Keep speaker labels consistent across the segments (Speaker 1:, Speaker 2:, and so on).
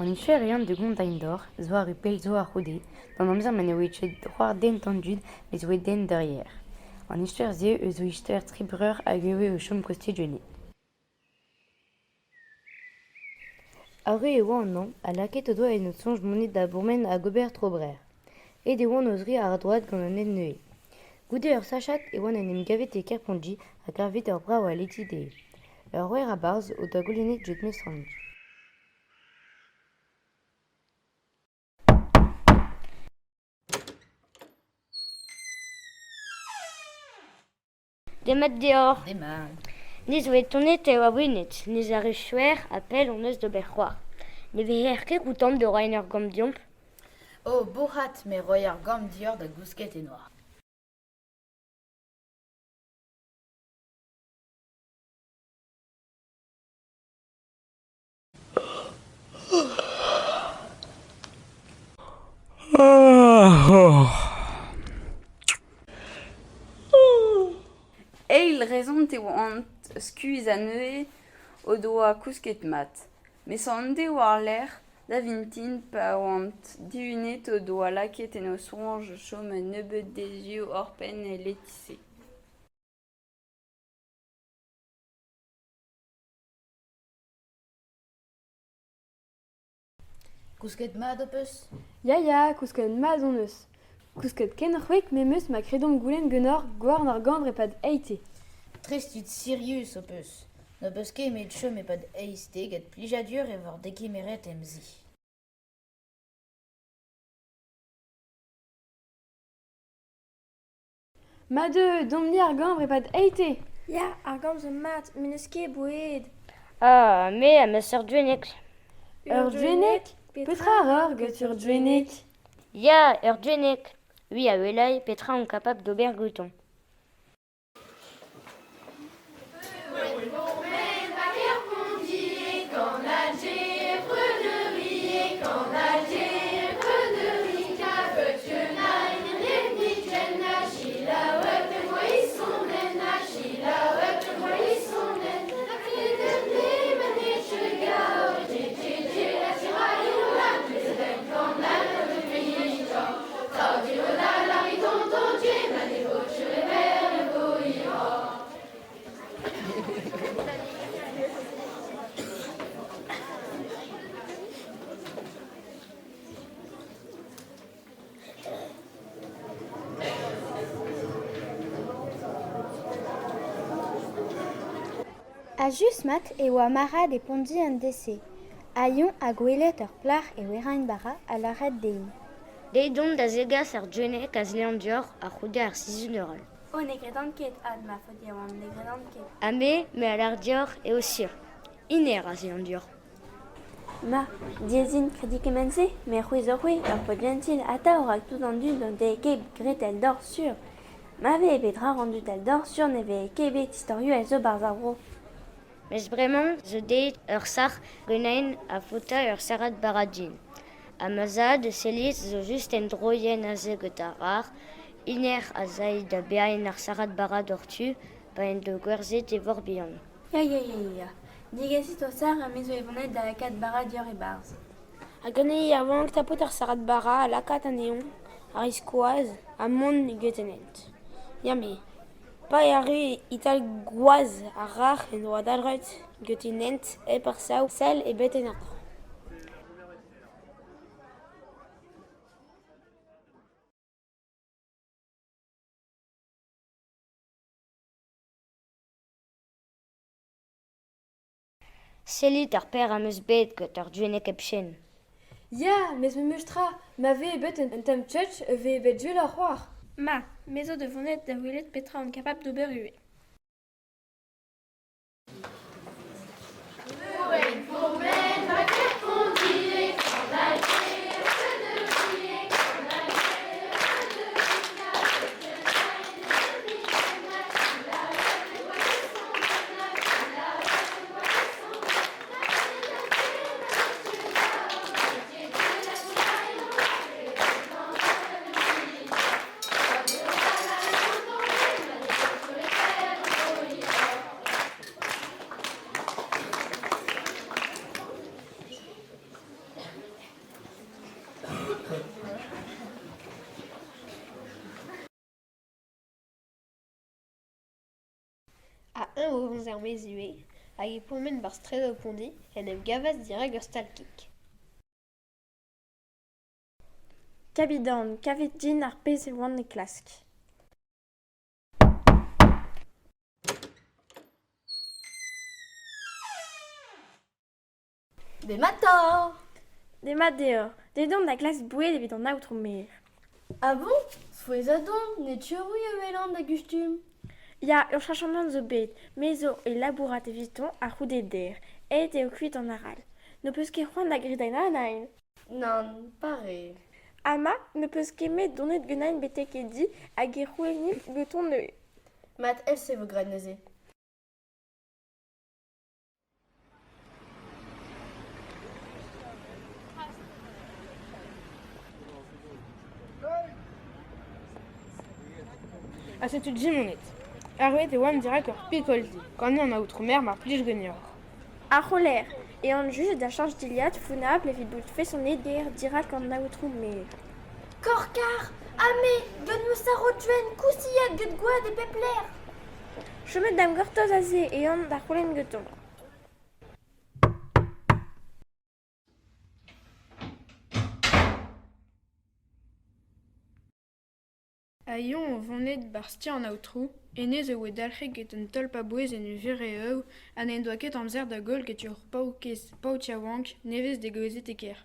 Speaker 1: An istor eo da gontañ deoc'h zo arru pell zo a-c'houde, d'an amzer ma ne oa ket c'hoar den d'an dud met oa den d'ur yer. An istor-se eus o istor tri breur hag e oa o chom kostez Gwened. Arru e oa an hañv ha lakaet o doa en o soñj monet da bourmen hag ober tro Brec'h. Aet e oant o-zri àr-droad gant an hent neuze. Goude ur sachad e oant en em gavet e Kêr-Pondi ha kavet ur brav a leti dezhe. Ur wech a-barzh o doa goulennet get mestr an ti.
Speaker 2: Demat deoc'h.
Speaker 3: Demat.
Speaker 2: Ni zo étonnet e oa Gwened. Ni zo arru skuer ha pell hon eus d'ober c'hoar. Ne veher ket koutant da reiñ ur gambr deomp?
Speaker 3: Oh, bourc'had, me roy ar gambr deoc'h da gousket henoazh.
Speaker 4: Eil rezont e oant skuizh anezhe o doa kousket mat. Mes an deiz war-lerc'h, da vintin pa oant dihunet o doa lakaet en o soñj chom un nebeud deizioù oc'hpenn el leti-se.
Speaker 3: Kousket mat ho peus ?
Speaker 5: Ya ya, kousket mat hon eus. Kousket ken c'hwek memes ma kredomp goulenn ganeoc'h gouarn ar gambr e-pad eizh te.
Speaker 3: Tres tud sirius ho peus. N'ho peus ket met chom e-pad eizh te gant plijadur e voc'h degemeret em zi.
Speaker 5: Ma deu, domp-ni ar gambr e-pad eizh te.
Speaker 6: Ya, ar gambr zo mat, met n'eus ket boued.
Speaker 2: Ah, me am eus ur gwenneg.
Speaker 5: Ur gwenneg ? Petra a ra get ur gwenneg ?
Speaker 2: Ya, ur gwenneg. Oui a welay petra on kapabl d'ober gantañ.
Speaker 6: Ha just-mat e oa marc'had e Pondi an deiz-se. Ha eñ ha gwelet ur plac'h e werenn bara ha lâret dezhi.
Speaker 2: Deuit on da zegas ar gwenneg a zlean deoc'h a-c'houde ar sizhun all.
Speaker 6: Oh, ne gredan ket, Anne, ma faot yaouank, ne gredan ket.
Speaker 2: Ha me, me a lâr deoc'h eo sur. Hennezh a zlean deoc'h.
Speaker 6: Ma, diaes int krediñ kement-se, met c'hwi zo c'hwi, ur paotr jentil atav rak tout an dud n'o dez ket graet eldoc'h sur. Ma vehe bet rac'h an dud eldoc'h sur ne vehe ket bet istorioù a zo 'barzh ar vro.
Speaker 2: Mes bremañ zo deuet ur sac'h ganin ha faota ur sac'had bara din. Ha ma zad, sellit, zo just en droienn aze gant ar c'harr, hennezh az ay da baeañ ar sac'had bara doc'htu pa en do gwerzhet e voc'h bihan.
Speaker 6: Ya, ya, ya, ya. Digasit ho sac'h ha me zo e vonet da lakaat bara deoc'h e-barzh.
Speaker 7: Hag anezhi yaouank tapout ar sac'had bara ha lakaat anezhañ àr e skoaz ha mont get an hent. Ya me, pa erru e-tal gwaz ar rac'h en doa dalc'het get un hent hep arsav sell ebet en arc'h.
Speaker 2: Sellit ar per am eus bet gant ur gwenneg hepken.
Speaker 5: Ya, mes memes tra, ma vez bet un tamm church e vez bet gwelloc'h c'hoar.
Speaker 6: Ma, me zo da vonet da welet petra on kapabl d'ober ivez.
Speaker 8: Eñ o vont er-maez ivez, hag e pourmen 'barzh straedoù Pondi en em gavas dirak ur stal-kig.
Speaker 6: Kabidan, kavit din ar pezh e oan e klask.
Speaker 9: Dematoc'h!
Speaker 6: Demat deoc'h. Deuet on da glask boued evit an aotrou maer.
Speaker 9: Ah bon? Souezhat on, ne teuroù a welan da gustum.
Speaker 6: Ya, ur cheñchamant zo bet. Me zo e labourat evitañ a-c'houde dec'h. Aet eo kuit an arall. N'ho peus ket c'hoant da gredañ anezhañ?
Speaker 9: Nann, pare.
Speaker 6: Amañ n'ho peus ket met donet ganin betek e di hag e c'houlennimp gantañ neuze.
Speaker 9: Mat, èl-se 'vo graet neuze.
Speaker 7: Ha setu Jim onet. Arruet e oamp dirak ur pikoldi, gant an aotrou maer mar plij ganeoc'h.
Speaker 6: Ar c'holer eo an just da cheñch dilhad founnabl evit bout fesonet ger dirak an aotrou maer.
Speaker 9: Korkar, ha me, gant ma sarotwenn kousiad get gwad e pep lec'h.
Speaker 6: Chomet da'm gortoz aze eh an da c'houlenn gantañ.
Speaker 7: Ha eñ o vonet 'barzh ti an aotrou, hennezh a oa dalc'het get un tolp a-bouez en e vurev ha n'en doa ket amzer da goll get ur paourkaezh paotr yaouank nevez degouezhet e kêr.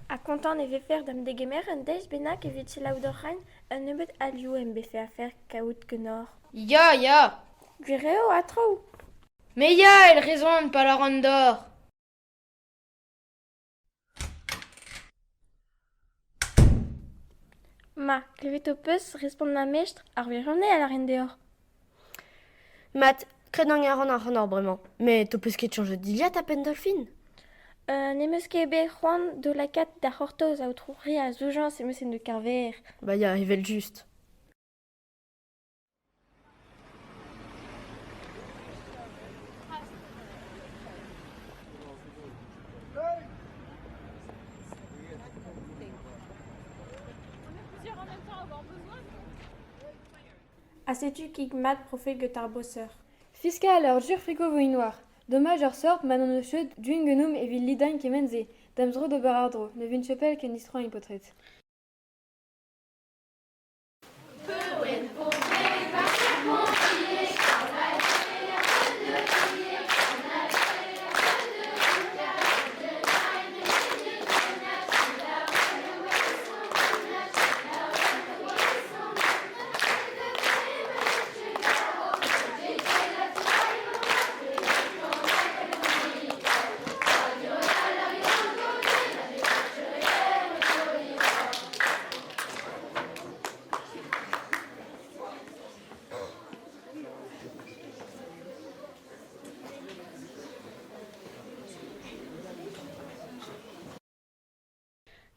Speaker 6: Ha kontant e vefec'h da'm degemer un deiz bennak evit selaou doc'h Un nebeud alioù em befe afer kaout ganeoc'h.
Speaker 3: Ya, ya!
Speaker 6: Gwir eo, aotrou.
Speaker 3: Me ya, èl rezon, pa lâran deoc'h.
Speaker 6: Ma, klevet ho peus respont ma mestr, ar wirionez a lârin deoc'h.
Speaker 9: Mat, kredañ a ran ac'hanoc'h bremañ, met ho peus ket soñjet dilhad a-benn dolfin?
Speaker 6: N'em eus ket bet c'hoant d'ho lakaat da c'hortoz, aotrou, re a zoujañs em eus en ho keñver.
Speaker 9: Bah ya, evel-just.
Speaker 6: Ha setu kig mat profet gant ar boser.
Speaker 5: Fiskal ur jur friko vo inoar. Domaj ur sort ma n'hon eus ket gwin ganeomp evit lidañ kement-se. Da'm zro d'ober àr-dro, ne vin ket pell ken distroiñ paotred.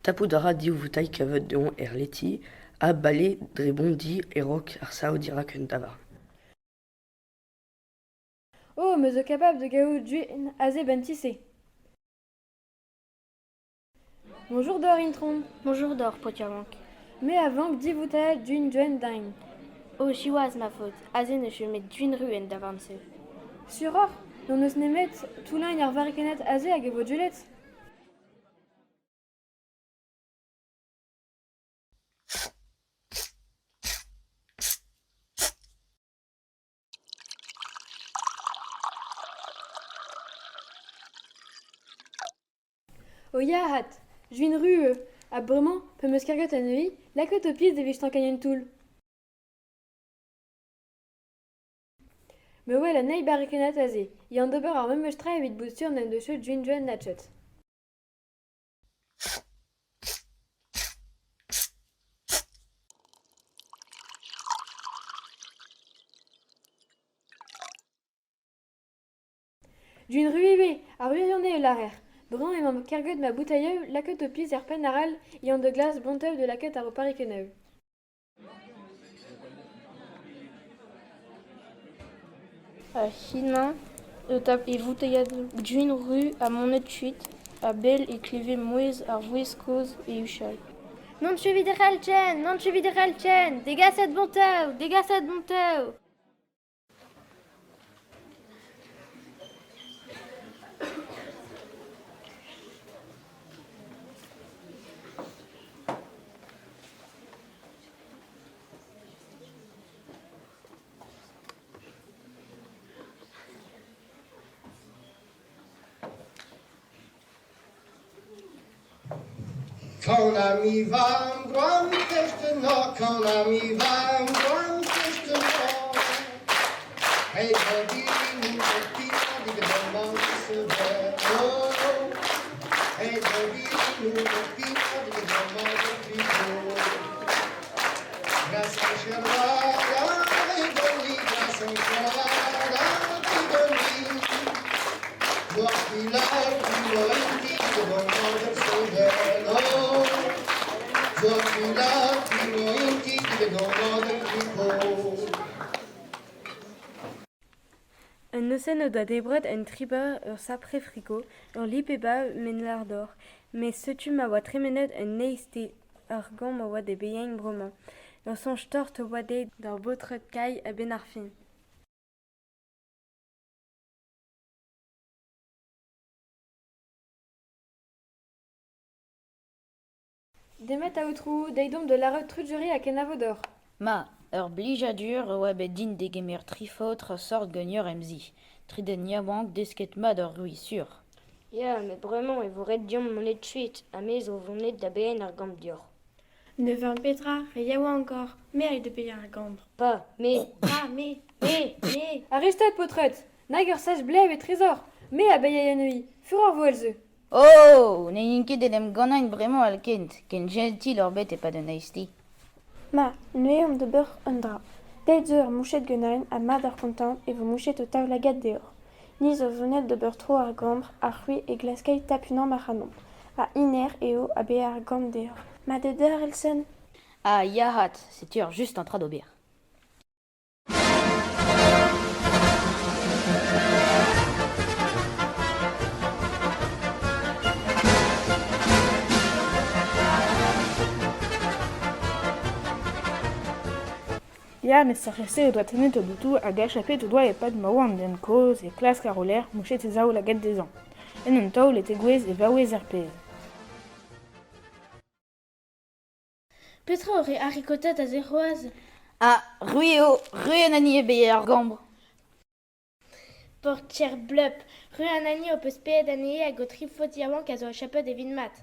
Speaker 10: Tapout a ra div voutailh kavet dezhañ er leti ha bale dre Bondi e-raok arsav dirak un davarn.
Speaker 5: Oh, me zo kapabl da gaout gwin aze 'benn ti-se. Bonjour deoc'h, Intron.
Speaker 2: Bonjour deoc'h, paotr yaouank.
Speaker 5: Me a vank div voutailhad gwin gwenn din.
Speaker 2: Oh, siwazh, ma faotr, aze ne chom met gwin ruz en davarn-se.
Speaker 5: Sur oc'h N'hon eus nemet toullañ ar varrikennad aze hag e vo gwelet. O ya 'vat, gwin ruz eo. Ha bremañ, p'em eus karget anezhi, lakaet ho piz evit stankañ un toull. Me 'wel un eil barrikennad aze, yann d'ober ar memes tra evit bout sur n'en deus ket gwin gwenn na treut. Gwin ruz ivez, ar wirionez e lârer. Bremañ emañ karget ma boutailhoù, lakaet ho piz er penn arall, yann da glask bontaoù da lakaat àr ho parrikennoù.
Speaker 11: Ha hemañ o tap e voutailhad gwin ruz ha monet kuit, a-bell e kleve mouezh ar vaouez kozh é huchal.
Speaker 2: N'on ket evit derc'hel ken, n'on ket evit derc'hel ken, degaset bontaoù, degaset bontaoù.
Speaker 12: Kan am i vamm, gwraomp fest-an-noz, kan am i vamm, gwraomp fest-an-noz. Hey,
Speaker 5: Un nozenn o doa debret un tribar ur sapre friko, ur lip-e-bav m'en lâr deoc'h, met setu ma oa tremenet un eizhtez er gambr a oa da baeañ bremañ. Ur soñj tort a oa dezhi d'ar baotred kailh a-benn ar fin. Demat aotrou, deuit omp da lâret trugarez ha kenavo deoc'h.
Speaker 3: Ma, ur blijadur e oa bet din degemer tri faotr a-sort ganeoc'h em zi. Tri den yaouank desket mat oc'h c'hwi sur.
Speaker 2: Ya, met bremañ e vo ret deomp monet kuit ha me zo vonet da baeañ ar gambr deoc'h.
Speaker 7: Ne vern petra, re yaouank oc'h, me a da baeañ ar gambr.
Speaker 2: Pa, me,
Speaker 7: Pa, me,
Speaker 2: me,
Speaker 7: me.
Speaker 5: Arrestet, paotred ! Nag ur sach blev etrezoc'h ! Me a baeay anezhi, furoc'h 'vo èl-se.
Speaker 3: Oh ! N'eo ket en em gannañ bremañ àlkent, ken jentil oc'h bet e-pad an eizhtez.
Speaker 11: Ma, neuze omp d'ober un dra. Deuet zo ur mouched ganin ha mard oc'h kontant e vo mouchet ho taoulagad deoc'h. Ni zo vonet d'ober tro ar gambr ha c'hwi e glaskay tap unan ac'hanomp. Ha hennezh eo a bae ar gambr deoc'h. Mat eo deoc'h èl-sen ?
Speaker 3: Ah ya 'vat, setu ur just an dra d'ober.
Speaker 13: Ya, met ar o doa tennet o botoù hag achapet o doa e-pad ma oa an den kozh e klask ar roller mouchet e zaoulagad dezhañ. En un taol e tegouezh e vaouez er pezh.
Speaker 7: Petra oc'h harikotat aze c'hoazh ?
Speaker 3: Ah, ru eo, ru an hini eo bet er gambr.
Speaker 7: Portier Bleup, ru an hini ho peus paeet anezhe hag ho tri faotr yaouank a zo achapet evit mat.